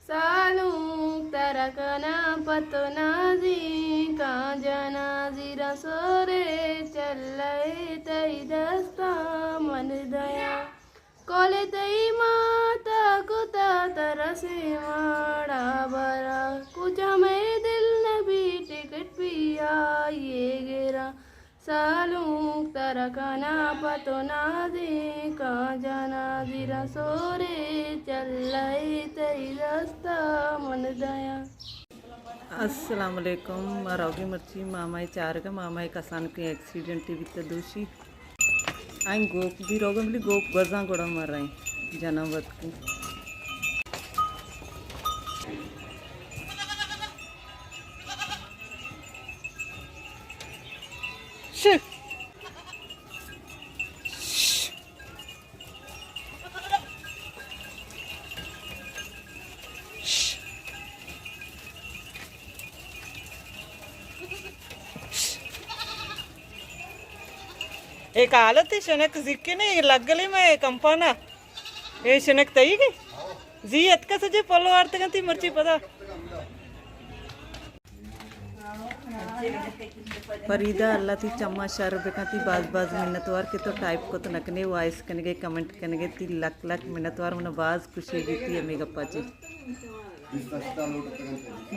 سالونک ترا کناں پہ تو نازینکاں، جناں زیراں سورے چلئے تئی دستاں من دیاں۔ کولے تئی مات ءَ کتا ترا سیماڑا برا، کجا مئے دل نبی ٹکٹ پیا یہ گرا۔ سالونک ترا کناں پہ تو نازینکاں، جناں زیراں سورے چلئے تئی دستا من دیاں۔ السلام علیکم، ما روگی مرچی مامائی چارگا، مامائی کسانکیں ایکسیڈنٹے بیتا دوشی۔ آئیں گوک بھی روگا، بلی گوک گوزاں گڑا مرائیں، جناں وتکی۔ شی۔ اے کالتی شنک زیکنے لگلی میں کمپانا۔ اے شنک تئی گی؟ زی اتکا سجے پلو آرتگنتی مرچی پدا۔ فریدہ، اللہ تی چماں شر بکن، تی باز باز منتوار کہ تو ٹائپ کت نہ کنے، وائس کنگے، کمنٹ کنگے، تی لک لک منتوار، من باز خوشی بیتی ہمے گپا چی۔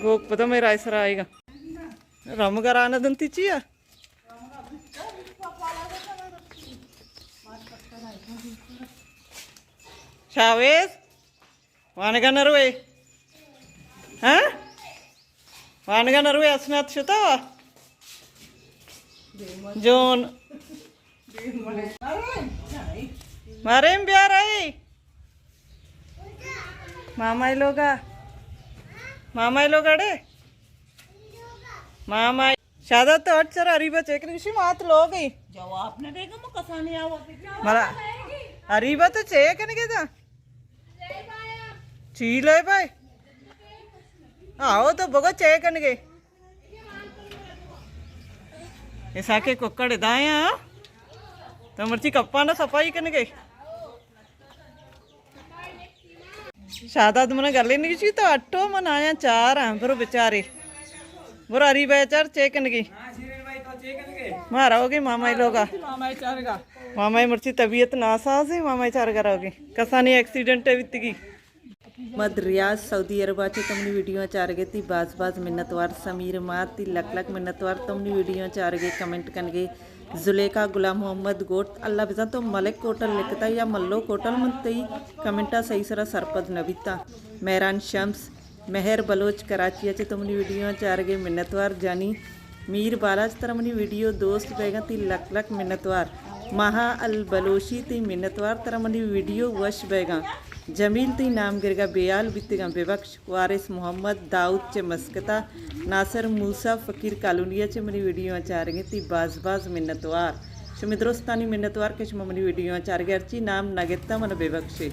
گوک پدا میرا سرا آئے گا۔ رم گرانا دنتی چیا؟ شاویز؟ وانگا نروے؟ ہاں؟ وانگا نروے، اسنات شتا؟ جون۔ مریم بیا رہی۔ مامائی لوگا۔ مامائی لوگ اڑے؟ مامائی۔ شاداد تو اٹ چر اریبا چیک نگشی مات لوگی۔ جواب نہ دے گا، مو کسانی آوا۔ ملا اریبا تو چیک نگے دا۔ چیلے بھائی۔ آؤ تو بگو چے کنگے۔ ایسا کہ ککڑ دائیں، ہاں؟ تو مرچی کپانا صفائی کنگے۔ شاداد منا گلے نگشی تو اٹو من آیا چار، ہاں، برو بچارے۔ برو ہری بھائی چار چے کنگے۔ ما روگے مامائی لوگا۔ مامائی مرچی طبیعت ناساز ہے، مامائی چارگا روگے۔ کسانی ایکسیڈنٹ ہے بیتگی۔ محمد ریاض سعودی عرب ءَ چہ تو منی ویڈیو ءَ چارگ ءَ تی باز باز منتوار۔ سمیر مات تی لک لک منتوار، تو منی ویڈیو ءَ چارگ ءَ، کمنٹ کنگ ءَ۔ زلیخا غلام محمد گوٹ، اللہ بزاں تو ملک ہوٹل لکھتا یا ملوک ہوٹل، من تئی کمنٹ ءَ صحیح سرا سرپد نہ بیتا۔ مہران شمس، مہر بلوچ کراچی ءَ چہ تو منی ویڈیو ءَ چارگ ءَ، منتوار جانی۔ میر بالاچ ترا منی ویڈیو دوست بیگاں تی لک لک منتوار۔ ماہا البلوشی تی منتوار ترا منی ویڈیو وش بیگاں۔ جمیل تی نام گرگا بیال بیتگاں ببخش۔ وارث محمد داؤد چہ مسکتا۔ ناصر موسی فقیر کالونی ءَ چہ منی ویڈیو ءَ چارگیں تی باز باز منتوار۔ شمی درستانی منتوار کہ شما منی ویڈیو ءَ چارگے، ہرچی نام نہ گتا من ببخشے۔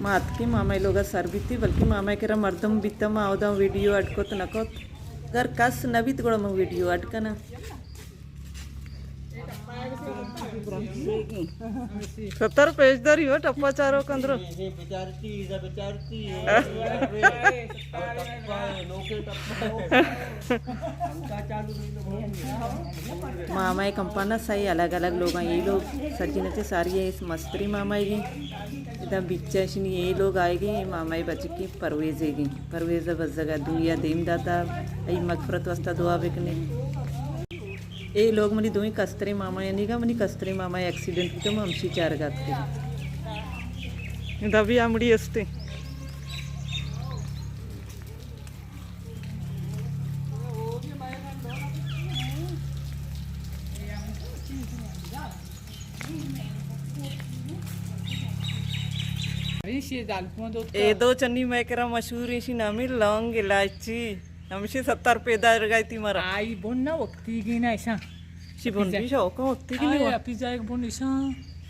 ما اتکیں مامائی لوگا سر بیتی، بلکہ مامائی کرا مردم بیتا، ما اودا ویڈیو اڈ کت نہ کت۔ اگر کس نہ بیت گڑا من ویڈیو اڈ کناں۔ ستر پیش داری ہو، ٹپا چارو کندرو۔ مامائی کمپانا سائی الگ الگ لوگاں، یہ لوگ سجی نچے ساری ہے اس مستری مامائی گی۔ ادا بچہ شنی یہ لوگ آئے گی، یہ مامائی بچکی پرویزے گی۔ پرویز بزگا دنیا دیم داتا، ای مغفرت واسطہ دعا بکنے۔ اے لوگ منی دوئیں کستریں مامایانی گا، منی کستریں مامائی ایکسیڈنٹ بیتو، ما ہمشی چارگا اتکیں۔ دبی آمڑی استے۔ اے دو چنی مئے کرا مشہور، ایشی نامی لونگ الائچی۔ ہمشی ستر پیدا رگائی تی مارا۔ آئی بن نہ وقتی گی نہ ایشاں۔ شی بن بھی شوق وقتی گی نہ۔ اپی جائے بن ایشاں۔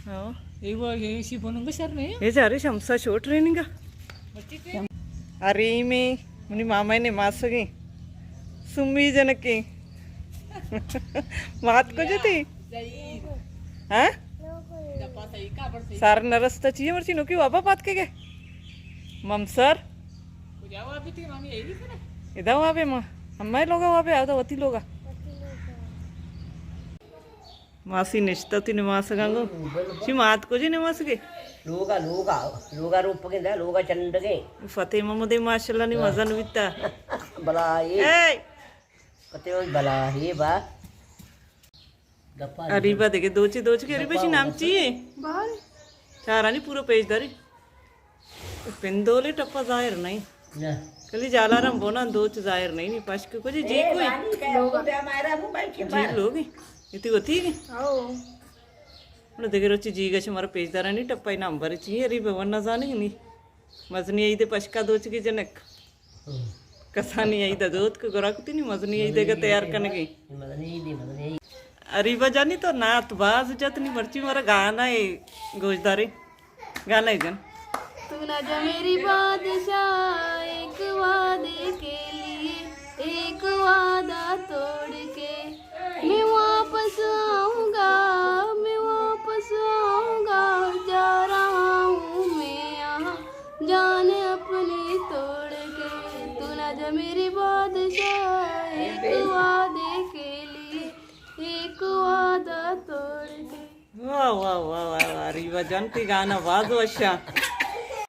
ہاں۔ اے وہ یہ شی بن گشر نہیں۔ اے جارے شمسا شو ٹریننگ۔ ارے میں منی ماما نے ماسگی۔ سمی جنکی۔ مات کو جتی۔ ہاں؟ سر نرستا چیئے مرچی نوکی وابا پات کے گئے۔ ممسر۔ ادا وابے ما، امائے لوگا وابے، ادا وتی لوگا۔ ماسی نشتہ تی نماز گنگو۔ چی مات کو جی نماز کے؟ لوگا، لوگا، لوگا روپ کے دا، لوگا چنڈ کے۔ فتح محمد ماشاءاللہ نی مزن بیتا۔ بلا اے۔ اے! فتح بلا اے با۔ اریبا دگہ دوچی دوچی کے اریبا شی نام چی ہے؟ بال۔ چارانی پورا پیش داری۔ پندولے ٹپا ظاہر نہیں۔ نہ۔ کلی جالارم بونا دوچ ظاہر نہیں، نی پشک کو جی، جی کوئی؟ لوگ۔ جی لوگ۔ اتی ہوتی ہے؟ او۔ نو دگہ روچی جی گش مارا پیش دارانی ٹپا نام بر چی ہے، اریبا ون نہ زانے نی۔ مزنی عید پشکا دوچگی جنک۔ ہم۔ کسانی عید دوت کو گرا کتی نی، مزنی عید کا تیار کنگی۔ مزنی عید، مزنی عید۔ اریبا جانی تو نات باز جت نی، مرچی مارا گانا ہے گوش دارے۔ گانا ہے جن۔ تو نہ جا میری بادشاہ ایک وعدے کے لیے، ایک وعدہ توڑ کے۔ میں واپس آؤں گا، میں واپس آؤں گا، جا رہا ہوں میں یہاں جان اپنی توڑ کے۔ تو نہ جا میری بادشاہ ایک وعدے کے لیے، ایک وعدہ توڑ کے۔ واہ، واہ، واہ، واہ، واہ، ریوا جان، تی گانا باز وشا۔